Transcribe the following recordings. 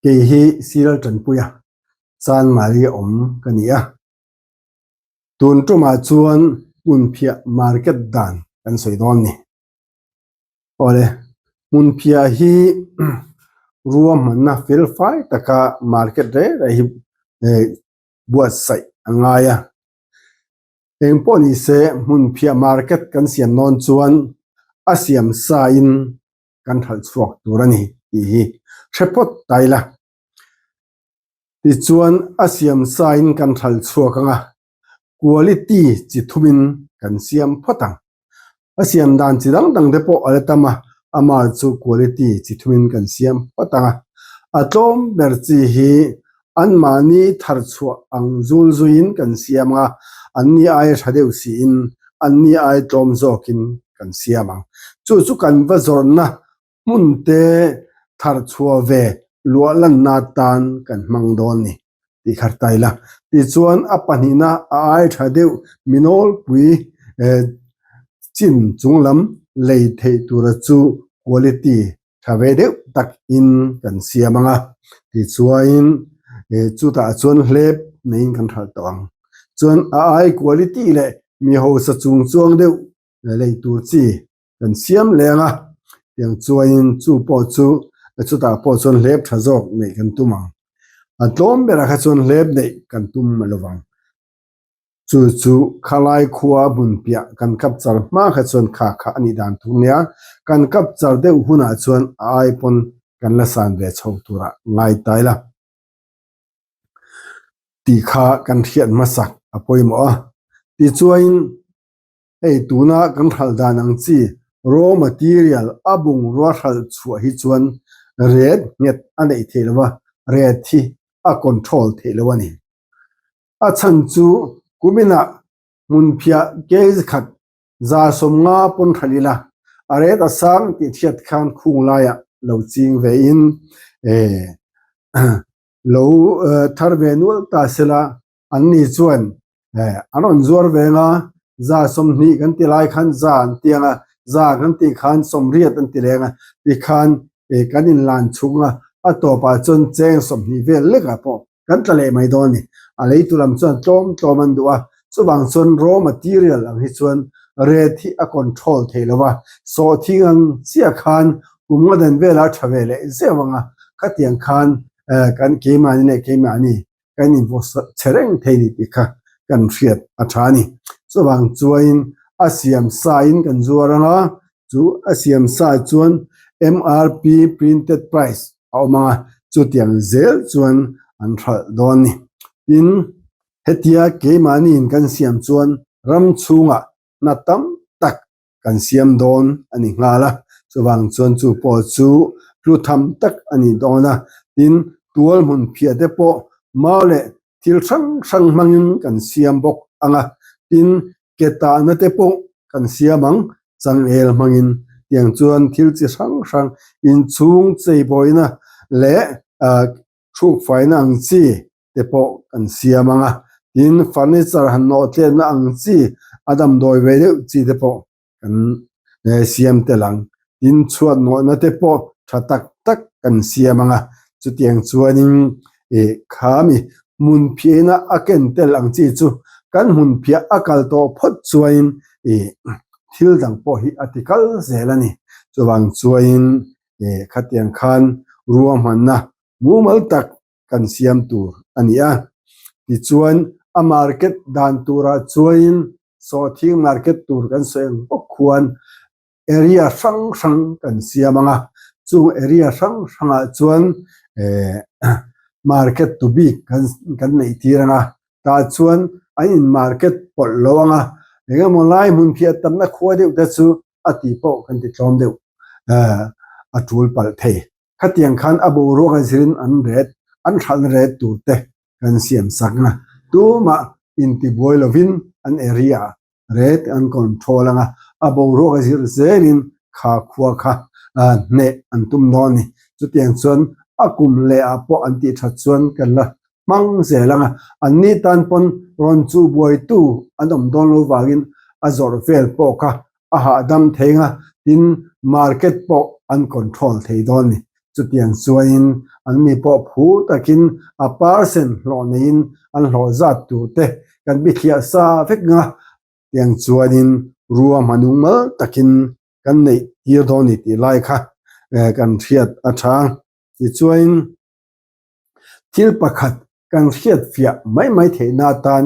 Kei hi Cyril Tanpuia, Chanmari awm ka ni a. Tun tumah chuan hmunphiah market dan kan sawi dawn ni. Awle, hmunphiah hi ruahmanna felfai taka market reng reng hi buatsaih a ngai a. Eng pawh ni se hmunphiah market kan siam dawn chuan a siam sa in kan hralh chhuak tur a ni tih hi hre phawt ta ila. Tichuan a siam sa in kan hralh chhuak ang a, quality chi thum in kan siam phawt ang. A siam dan chi dang dang te pawh a la tam a, amah chu quality chi thum in kan siam phawt ang a. A tlawm ber chi hi anmahni thar chhuah ang zul zuiin kan siam ang a, anni aia tha deuh siin anni aia tlawm zawkin kan siam ang. Chu chu kan va zawrhna hmun te thar chhuah ve luah lanna atan kan hmang dawn ni tih kha ta ila. Tichuan a pahnihna a ai tha deuh mi nawlpui chin chunglam lei theih tura chu quality tha ve deuh tak in kan siam ang a, tichuan chutah chuan hlep neiin kan hralh tawh ang. Chuan a ai quality leh mi hausa chung chuang deuh lei tur chi kan siam leh ang a, tiang chuanin chu pawh chu chutah pawh chuan hlep tha zawk neih kan tum ang. A tlawm berah kha chuan hlep neih kan tum a lo vang. Chu chu khalai khua hmun piah kan kap char hma kha chuan kha kha a nih dan thung nia, kan kap char deuh hunah chuan a ai pawn kan la san ve chho turah ngai ta ila tih kha kan hriat hmasak a pawimawh a. Tichuain hei tuna kan hralh dan ang chi raw material a bungrua hralh chhuah hi chuan ret nghet a neih theih lo va, ret hi a control theih lo a ni. A chhan chu kuminah hmunphiah kg khat 150 pawn hralh ila, a ret a sang tih hriat khan khung laiah lo ching vein lo thar ve nual ta sela anni chuan an rawn zuar ve anga 120 kan ti lai khan za an ti anga, za kan tih khan 80 an ti leng a, tikhan kan inlan chhung a, a tawpah chuan cheng 20 vel lekah pawh kan tla leh mai dawn a ni. A leitu lam chuan tlawm tlawm an duh a, chuvang chuan raw material ang hi chuan rate hi a control thei lo va, sawhthing ang chiah khan kum nga dan velah a tha ve leh zeuh ang a, khatiang khan kan keimahni leh keimahni kan invaw chhe reng thei ni tih kha kan hriat a tha a ni. Chuvang chuain a siam sain kan zuar ang a, chu a siam sa chuan MRP printed price a awm ang a, chutiang zel chuan an hralh dawn a ni. Tin, hetia keimahniin kan siam chuan ram chhungah hna tam tak kan siam dawn a ni nghal a, chuvang chuan chu pawh chu hlu tham tak a ni dawn a. Tin, tual hmun phiah te pawh mau leh thil hrang hrang hmangin kan siam bawk ang a, tin, ke tahna te pawh kan siam ang, changel hmangin tiang chuan thil chi hrang hrang inchhung cheibawina leh hrukfaina ang chi te pawh kan siam ang a, tin furniture han nawh tletna ang chi a damdawi ve deuh chi te pawh kan siam tel ang. Tin chhuat nawhna te pawh tha tak tak kan siam ang a, chutiang chuanin ih kha mi hmun phiahina a ken tel ang chi chu kan hmun phiah a kal tawh phawt chuanin ih thil dang pawh hi a ti kal zel a ni. Chuvang chuanin ih khatiang khan ruahmanna mumal tak kan siam tur a ni a. Tichuan a market dan turah chuanin sawhthing market tur kan sawi ang bawk khuan area hrang hrang kan siam ang a, chung area hrang hrangah chuan eh market tu bik kan kan neih tir ang a, tah chuan an in market pawlh lo ang a, eng emaw lai hmun phiah tamna khua deuh te chu a tih pawh kan ti tlawm deuh eh a tul palh thei. Khatiang khan a boruak a zirin an ret an hralhna ret tur te kan siam sak ang a, tumah intibuai lovin an area ah ret an control ang a, a boruak a zir zelin kha khua kha hneh an tum dawn a ni. Chutiang chuan a kum leh ah pawh an tih that chuan kan la hmang zel ang a, anni tan pawn rawn chuh buaitu an awm dawn lo vangin a zawrh vel pawh kha a hahdam thei ang a, tin market pawh an control thei dawn a ni. Chutiang chuanin Anni pawh phur takin a percent hlawh neiin an hlawh zat tur te kan bithliah sa vek nga tiang chuanin ruahmanung mal takin kan neih tir dawn ni tih lai kha kan hriat a tha. Tichuain thil pakhat kan hriat fiah mai mai theihna atan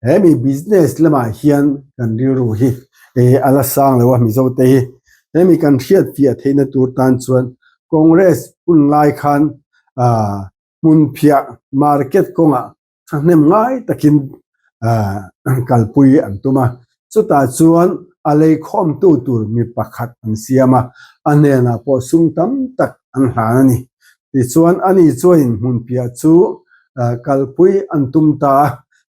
he mi business lamah hian kan rilru hi a la sang lo a Mizo te hi. He mi kan hriat fiah theihna tur tan chuan Congress hun lai khan hmunphiah market kawngah thahnem ngai takin kalpui an tum a, chutah chuan a leikhawmtu tur mi pakhat an siam a, a hnenah pawh sum tam tak an hlan a ni. Tichuan ani chuanin hmunphiah chu kalpui an tum ta a,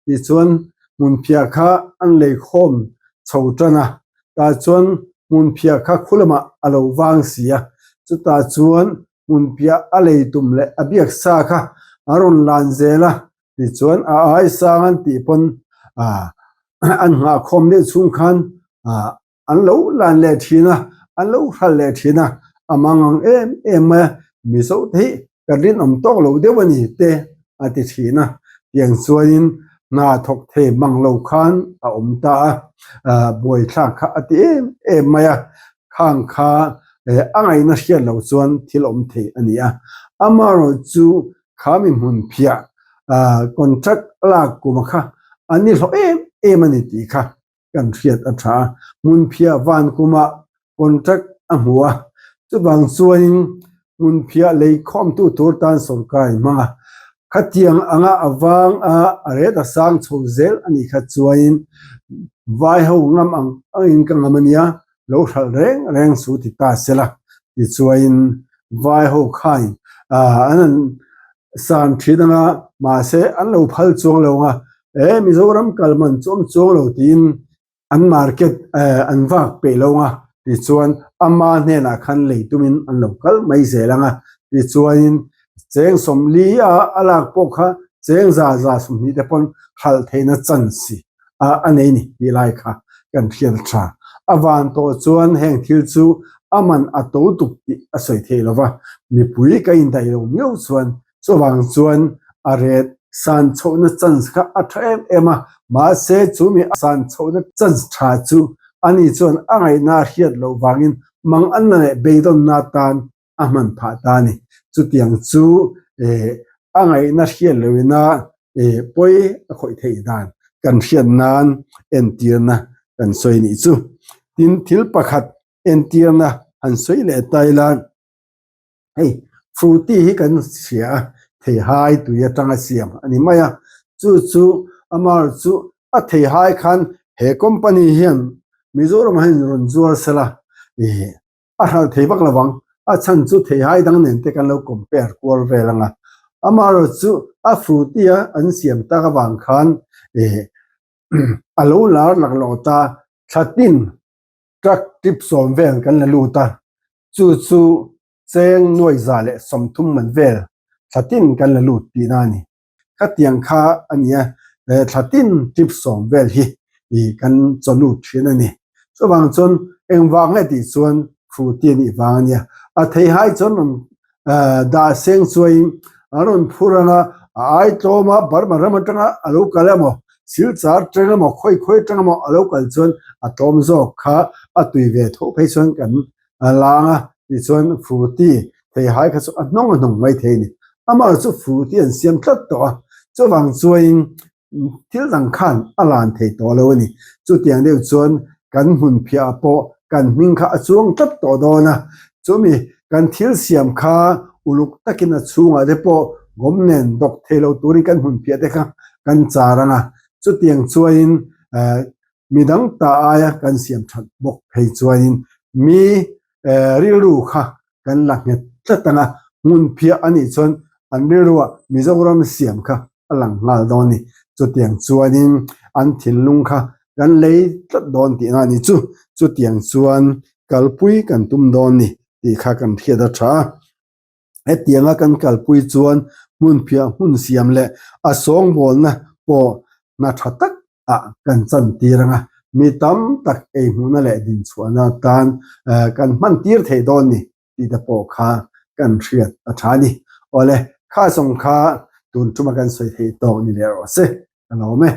tichuan hmunphiah kha an leikhawm chho tan a, tah chuan hmunphiah kha khulamah a lo vang si a, chutah chuan hmunphiah a lei tum leh a biak sa kha a rawn lan zel a, tichuan a ai sang an tih pawn an nghahkhawm deuh chhung khan an lo lan leh thin a, an lo hral leh thin a, a mang ang em em mai a, Mizo te hi ka rinawm tawk lo deuh a ni te a ti thin a, tiang chuanin hna thawk thei mang lo khan a awm ta a, buaithlak kha a ti em em mai a, Khang kha a ngaihna hriat loh chuan thil awm thei a ni a. Amaherawhchu kha mi hmun phiah contract a lak kuma kha a ni hlawh em em a ni tih kha kan hriat a tha a. Hmun phiah van kumah contract a hmu a, chuvang chuanin hmun phiah lei khawmtu tur tan sorkar in hmang a. Khatiang anga a vang a a ret a sang chho zel a nih kha chuanin vai ho ngam ang angin ka ngam a nia, lo hralh reng reng su ti ta se la tichuain vai ho khain an han san thin anga mahse an lo phal chuang lo anga e Mizoram kal man chu awm chuang lo tiin an market an vak peih lo anga tichuan ama hnenah khan lei tumin an lo kal mai zel anga tichuain cheng sawmli a a lak pawh kha cheng za za 20 te pawn hralh theihna chance a nei ni tih lai kha kan hriat a tha. A van tawh chuan heng thil chu a man a to tuk tih a sawi thei lo va, mipui ka indaih lo miau chuan chuvang chuan a ret san chhohna chance kha a tha em em a, mahse chu mi a san chhohna chance tha chu ani chuan a ngaihna a hriat loh vangin manganna leh beidawnna atan a hman phah ta a ni. Chutiang chu a ngaihna hriat loina pawi a khawih theih dan kan hriat nan entirna kan sawi nih chu. Tin, thil pakhat entirna han sawi leh ta ila, hei Frooti hi kan hria a, theihai tui atanga siam a ni mai a, chu chu amaherawhchu chu a theihai khan he company hian Mizoram ah hian rawn zuar sela a hralh thei vak lo vang, a chhan chu theihai dang nen te kan lo compare kual vel ang a, amaherawh chu a fruity a an siam tak avang khan eh a lo lar laklawh ta, thla tin truck trip sawm vel kan la lut a, chu chu cheng nuai 130 man vel thla tin kan la lut tihna a ni. Khatiang kha a nia, thla tin trip sawm vel hi kan chaw lut thin a ni. Chuvang chuan engvang nge tih chuan Fruity a nih vang a nia. A theihai chuan rawn dah seng chuaiin an rawn phur ang a, a ai tlawm a, Burma ram atanga a lo kal emaw, Silchar tang emaw, khawi khawi tang emaw a lo kal chuan a tlawm zawk kha a tui ve tho phei chuan kan a lang a, tichuan Fruity theihai kha chu a hnawng a hnawng mai thei a ni. Amah chu Fruity an siam tlat tawh a, chuvang chuanin thil dang khan a lan thei tawh lo a ni. Chutiang deuh chuan kan hmun phiah pawh kan hming kha a chuang tlat tawh dawn a, chumi kan thil siam kha uluk takin a chhungah te pawh gawm nen dawk thei lo turin kan hmun phiah te kha kan char ang a, chutiang chuanin Midang ta aia kan siam that bawk phei chuanin mi rilru kha kan la nghet tlat ang a, hmun phiah a nih chuan an rilruah Mizoram siam kha a lang nghal dawn a ni. Chutiang chuanin an thinlung kha kan lei tlat dawn tihna a ni chu. Chutiang chuan kalpui kan tum dawn ni tih kha kan hriat a tha a. Hetianga kan kalpui chuan hmunphiah hmun siam leh a sawngbawlna pawh hna tha tak ah kan chantir ang a, mi tam tak ei hmuhna leh dinchhuahna tan kan hman tir thei dawn ni tih te pawh kha kan hriat a tha a ni. Awle, kha zawng kha tun tuma kan sawi theih tawk ni leh rawh se. Ka lawm e.